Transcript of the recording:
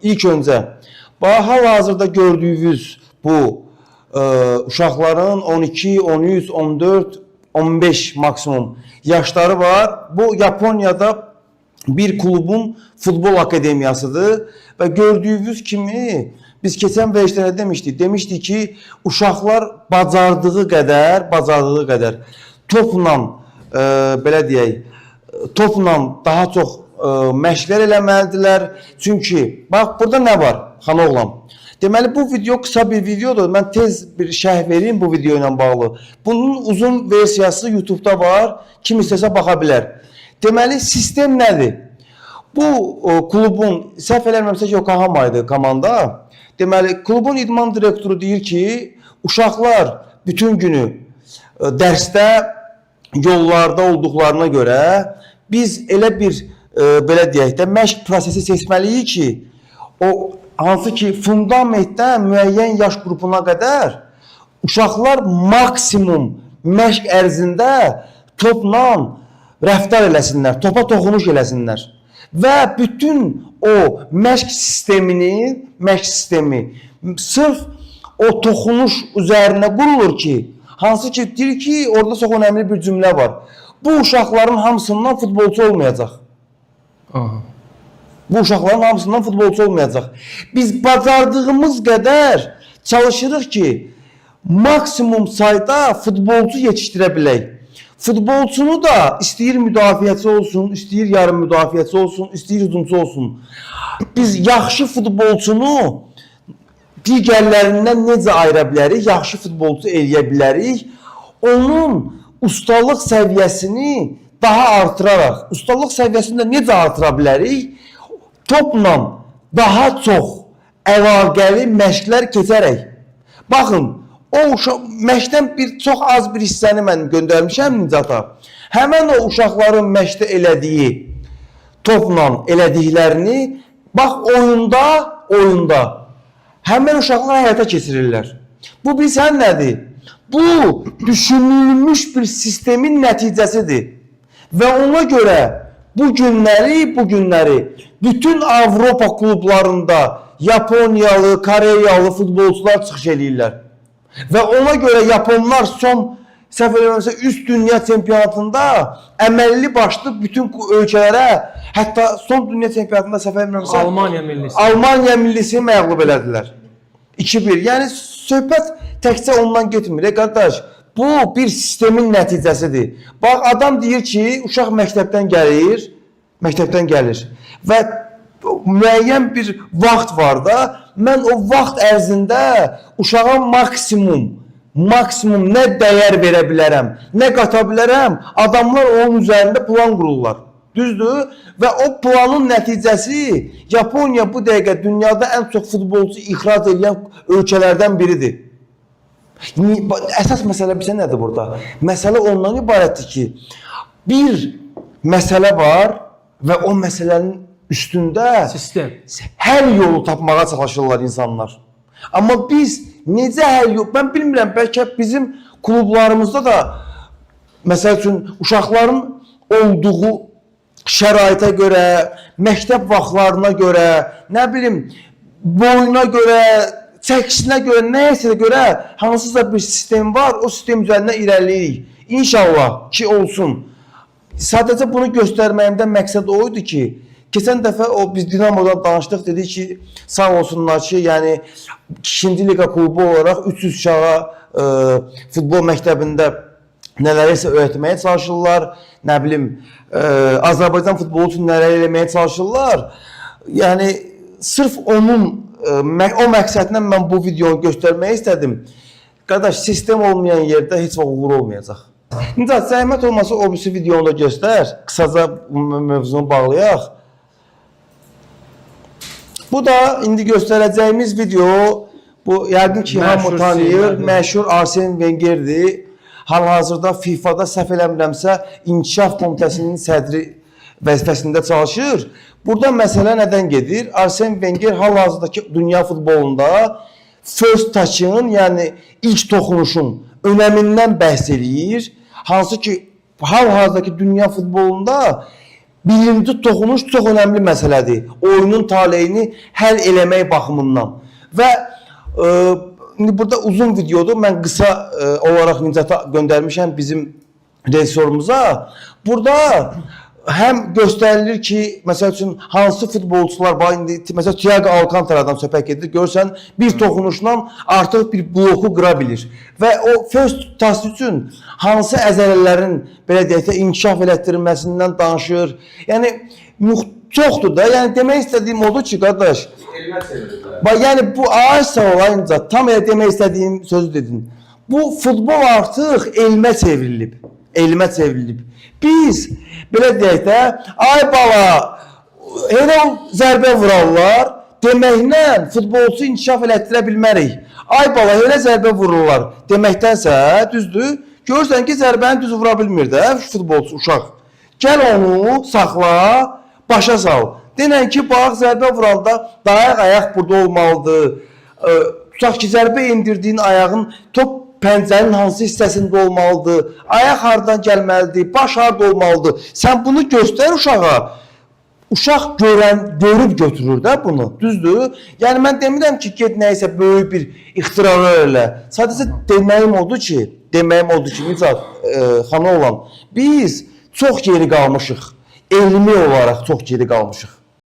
İlk öncə, bax hal-hazırda gördüyünüz bu uşaqların 12, 13, 14, 15 maksimum yaşları var. Bu Yaponiyada bir klubun futbol akademiyasıdır və gördüyünüz kimi biz keçən verilişdə nə demişdik? Demişdik ki, uşaqlar bacardığı qədər, bacardığı qədər topla belə deyək, topla daha çox məşqlər eləməlidirlər. Çünki bax burada nə var, xanoğlan? Deməli bu video qısa bir videodur. Mən tez bir şərh verim bu video ilə bağlı. Bunun uzun versiyası YouTube-da var. Kim istəsə baxa bilər. Deməli sistem nədir? Bu klubun, səhv eləmirəmsə Yokohama idi komanda. Deməli klubun idman direktoru deyir ki, uşaqlar bütün günü dərsdə yollarda olduqlarına görə biz elə bir belə deyək də məşq prosesi seçməliyik ki, o hansı ki fundamentdən müəyyən yaş qrupuna qədər uşaqlar maksimum məşq ərzində topla rəftar eləsinlər, topa toxunuş eləsinlər. Və bütün o məşq sistemini, məşq sistemi sırf o toxunuş üzərinə qurulur ki, hansı ki deyir ki, orada çox önəmli bir cümlə var. Bu uşaqların hamısından futbolçu olmayacaq. Aha. Bu uşaqların hamısından futbolçu olmayacaq. Biz bacardığımız qədər çalışırıq ki, maksimum sayda futbolçu yetişdirə bilək. Futbolçunu da istəyir müdafiəçi olsun, istəyir yarım müdafiəçi olsun, istəyir hücumçu olsun. Biz yaxşı futbolçunu digərlərindən necə ayıra bilərik? Yaxşı futbolçu eləyə bilərik. Onun ustalıq səviyyəsini daha artıraraq, ustalıq səviyyəsini də necə artıra bilərik? Topla daha çox əlaqəli məşqlər keçərək. Baxın, o uşaq məşqdən bir çox az bir hissəni mən göndərmişəm Nicata. Həmən o uşaqların məşqdə elədiyi topla elədiklərini bax oyunda həmin uşaqlar həyata keçirirlər. Bu bilsən nədir? Bu düşünülmüş bir sistemin nəticəsidir. Və ona görə bu günləri bütün Avropa klublarında Yaponiyalı, Koreyalı futbolçular çıxış eləyirlər. Və ona görə Yaponlar son səhv eləmirəmsə üst dünya çempionatında əməlli başlı bütün ölkələrə, hətta son dünya çempionatında səhv eləmirəmsə Almaniya millisi. Almaniya millisini məğlub elədilər. 2-1. Yəni söhbət təkcə ondan getmir. Qardaş, bu bir sistemin nəticəsidir. Bax adam deyir ki, uşaq məktəbdən gəlir, məktəbdən gəlir və müəyyən bir vaxt var da, mən o vaxt ərzində uşağa maksimum nə dəyər verə bilərəm, nə qata bilərəm, adamlar onun üzərində plan qururlar. Düzdür? Və o planın nəticəsi Yaponiya bu dəqiqə dünyada ən çox futbolçu ixrac edən ölkələrdən biridir. Əsas məsələ bizə nədir burada? Məsələ ondan ibarətdir ki, bir məsələ var və o məsələnin üstündə Sistem. həll yolu tapmağa çalışırlar insanlar. Amma biz necə həll yolu, mən bilmirəm, bəlkə bizim klublarımızda da məsəl üçün uşaqların olduğu şəraitə görə, məktəb vaxtlarına görə, nə bilim, boyuna görə, çəkisinə görə, nəyəsə görə hansısa bir sistem var, o sistem üzərindən irəliləyirik. İnşallah ki olsun. Sadəcə bunu göstərməyimdə məqsəd o idi ki, keçən dəfə o biz Dinamodan danışdıq, dedik ki, sağ olsunlar ki, yəni ikinci liqa klubu olaraq 300 uşağa futbol məktəbində nələrisə öyrətməyə çalışırlar, nə bilim, Azərbaycan futbolu üçün nələr eləməyə çalışırlar. Yəni sırf onun o məqsədlə mən bu videonu göstərmək istədim. Qardaş, sistem olmayan yerdə heç vaxt uğur olmayacaq. Nicat, zəhmət olmasa o birisi videonu da göstər. Qısaca mövzunu bağlayaq. Bu da indi göstərəcəyimiz video, bu yəqin ki hamı tanıyır, məşhur Arsen Wengerdir. Hal-hazırda FIFA-da səhv eləmirəmsə İnkişaf Komitəsinin sədri vəzifəsində çalışır. Burada məsələ nədən gedir? Arsen Wenger hal-hazırdakı dünya futbolunda first touch-ın, yəni ilk toxunuşun önəmindən bəhs eləyir. Hansı ki hal-hazırdakı dünya futbolunda Birinci toxunuş çox önəmli məsələdir. Oyunun taleyini həll eləmək baxımından. Və indi burada uzun videodur. Mən qısa olaraq Nicata göndərmişəm bizim rejissorumuza. Burada həm göstərilir ki, məsəl üçün hansı futbolçular bax indi məsəl Thiago Alcantara-dan söhbət gedir. Görsən bir toxunuşla artıq bir bloku qıra bilir. Və o first touch üçün hansı əzələlərin belə deyək də inkişaf elətdirilməsindən danışır. Yəni çoxdur da. Yəni demək istədiyim odur ki, qardaş, Elmə çevirirlər. bax yəni bu ay sağ ol ay Nicat, tam elə demək istədiyim sözü dedin. Bu futbol artıq elmə çevrilib. Elmə çevrilib. Biz belə deyək də, ay bala, elə o zərbə vurarlar deməklə futbolçu inkişaf elətdirə bilmərik. Ay bala, elə zərbə vururlar deməkdənsə, düzdür? Görürsən ki, zərbəni düz vura bilmir də futbolçu uşaq. Gəl onu saxla, başa sal. Denən ki, bax zərbə vuranda dayaq ayaq burada olmalıdır. Tutaq ki, zərbə endirdiyin ayağın top pəncənin hansı hissəsində olmalıdır? Ayaq hardan gəlməlidir? Baş harda olmalıdır? Sən bunu göstər uşağa. Uşaq görən, görüb götürür də bunu. Düzdür? Yəni mən demirəm ki, get nəyisə böyük bir ixtiralar elə. Sadəcə deməyim odur ki, Nicat xana olan, biz çox geri qalmışıq. Elmi olaraq çox geri qalmışıq.